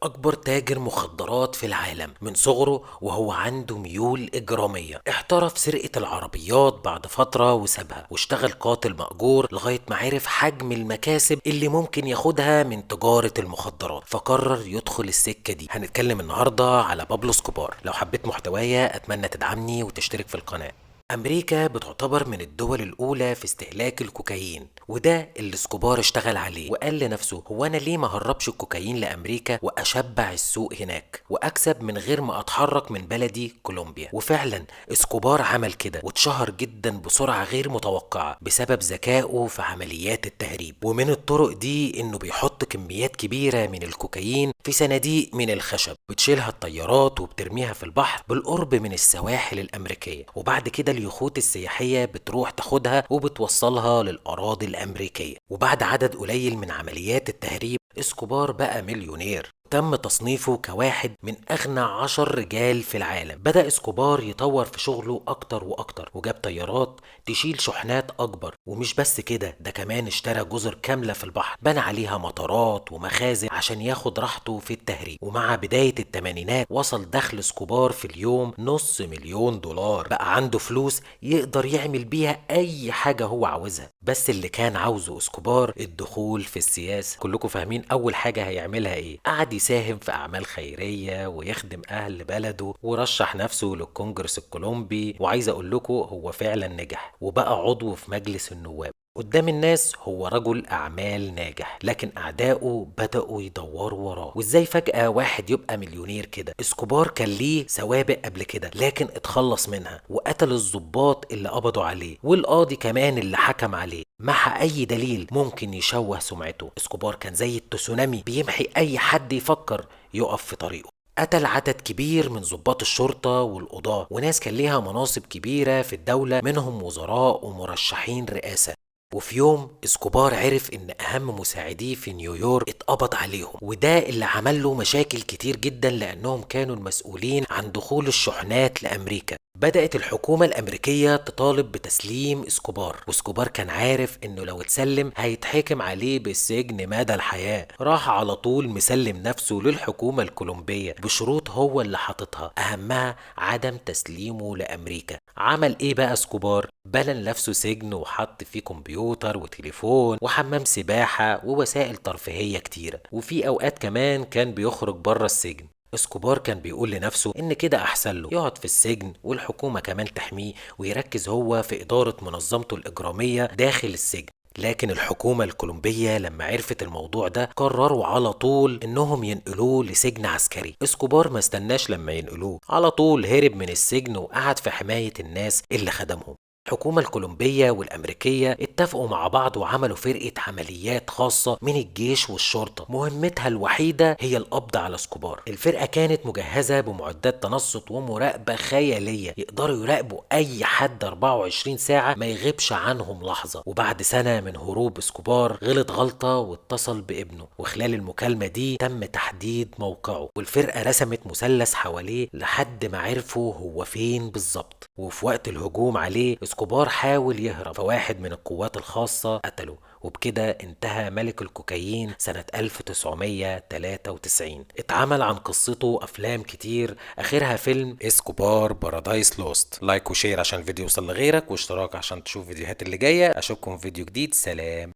أكبر تاجر مخدرات في العالم. من صغره وهو عنده ميول إجرامية، احترف سرقة العربيات بعد فترة وسابها، واشتغل قاتل مأجور لغاية ما عرف حجم المكاسب اللي ممكن ياخدها من تجارة المخدرات، فقرر يدخل السكة دي. هنتكلم النهاردة على بابلو اسكوبار. لو حبيت محتوايا أتمنى تدعمني وتشترك في القناة. أمريكا بتعتبر من الدول الأولى في استهلاك الكوكايين، وده اللي اسكوبار اشتغل عليه وقال لنفسه: هو أنا ليه ما هربش الكوكايين لأمريكا وأشبع السوق هناك وأكسب من غير ما أتحرك من بلدي كولومبيا؟ وفعلا اسكوبار عمل كده واتشهر جدا بسرعة غير متوقعة بسبب ذكائه في عمليات التهريب. ومن الطرق دي إنه بيحط كميات كبيرة من الكوكايين في صناديق من الخشب بتشيلها الطيارات وبترميها في البحر بالقرب من السواحل الأمريكية، وبعد كده اليخوت السياحية بتروح تاخدها وبتوصلها للأراضي الأمريكية. وبعد عدد قليل من عمليات التهريب اسكوبار بقى مليونير، تم تصنيفه كواحد من أغنى 10 رجال في العالم. بدأ اسكوبار يطور في شغله أكتر وأكتر، وجاب طيارات تشيل شحنات أكبر، ومش بس كده، ده كمان اشترى جزر كاملة في البحر بنى عليها مطارات ومخازن عشان ياخد راحته في التهريب. ومع بداية الثمانينات وصل دخل اسكوبار في اليوم $500,000، بقى عنده فلوس يقدر يعمل بيها أي حاجة هو عاوزها. بس اللي كان عاوزه اسكوبار الدخول في السياسة. كلكم فاهمين أول حاجة هيعملها إيه؟ قعد يساهم في أعمال خيرية ويخدم أهل بلده، ورشح نفسه للكونجرس الكولومبي، وعايز أقول لكم هو فعلا نجح وبقى عضو في مجلس النواب. قدام الناس هو رجل أعمال ناجح، لكن أعدائه بدأوا يدوروا وراه. وإزاي فجأة واحد يبقى مليونير كده؟ اسكوبار كان ليه سوابق قبل كده لكن اتخلص منها، وقتل الضباط اللي قبضوا عليه والقاضي كمان اللي حكم عليه، محى أي دليل ممكن يشوه سمعته. اسكوبار كان زي التسونامي بيمحي أي حد يفكر يقف في طريقه. قتل عدد كبير من ضباط الشرطة والقضاة وناس كان ليها مناصب كبيرة في الدولة، منهم وزراء ومرشحين رئاسة. وفي يوم اسكوبار عرف ان اهم مساعديه في نيويورك اتقبض عليهم، وده اللي عمل له مشاكل كتير جدا لانهم كانوا المسؤولين عن دخول الشحنات لامريكا. بدأت الحكومة الأمريكية تطالب بتسليم اسكوبار، واسكوبار كان عارف انه لو اتسلم هيتحكم عليه بالسجن مدى الحياة. راح على طول مسلم نفسه للحكومة الكولومبية بشروط هو اللي حاططها، أهمها عدم تسليمه لأمريكا. عمل ايه بقى اسكوبار؟ بنى لنفسه سجن وحط فيه كمبيوتر وتليفون وحمام سباحة ووسائل ترفيهية كتيرة، وفي أوقات كمان كان بيخرج بره السجن. اسكوبار كان بيقول لنفسه ان كده احسن له يقعد في السجن والحكومة كمان تحميه، ويركز هو في ادارة منظمته الاجرامية داخل السجن. لكن الحكومة الكولومبية لما عرفت الموضوع ده قرروا على طول انهم ينقلوه لسجن عسكري. اسكوبار ما استناش لما ينقلوه، على طول هرب من السجن وقعد في حماية الناس اللي خدمهم. الحكومة الكولومبية والأمريكية اتفقوا مع بعض وعملوا فرقة عمليات خاصة من الجيش والشرطة، مهمتها الوحيدة هي القبض على اسكوبار. الفرقة كانت مجهزة بمعدات تنصت ومراقبة خيالية، يقدروا يراقبوا أي حد 24 ساعة ما يغيبش عنهم لحظة. وبعد سنة من هروب اسكوبار غلط غلطة واتصل بابنه، وخلال المكالمة دي تم تحديد موقعه، والفرقة رسمت مثلث حواليه لحد ما عرفوا هو فين بالظبط. وفي وقت الهجوم عليه اسكوبار حاول يهرب، فواحد من القوات الخاصة قتله، وبكده انتهى ملك الكوكايين سنة 1993. اتعمل عن قصته أفلام كتير، آخرها فيلم اسكوبار Paradise Lost. like و share عشان الفيديو يوصل لغيرك، واشتراك عشان تشوف فيديوهات اللي جاية. أشوفكم في فيديو جديد، سلام.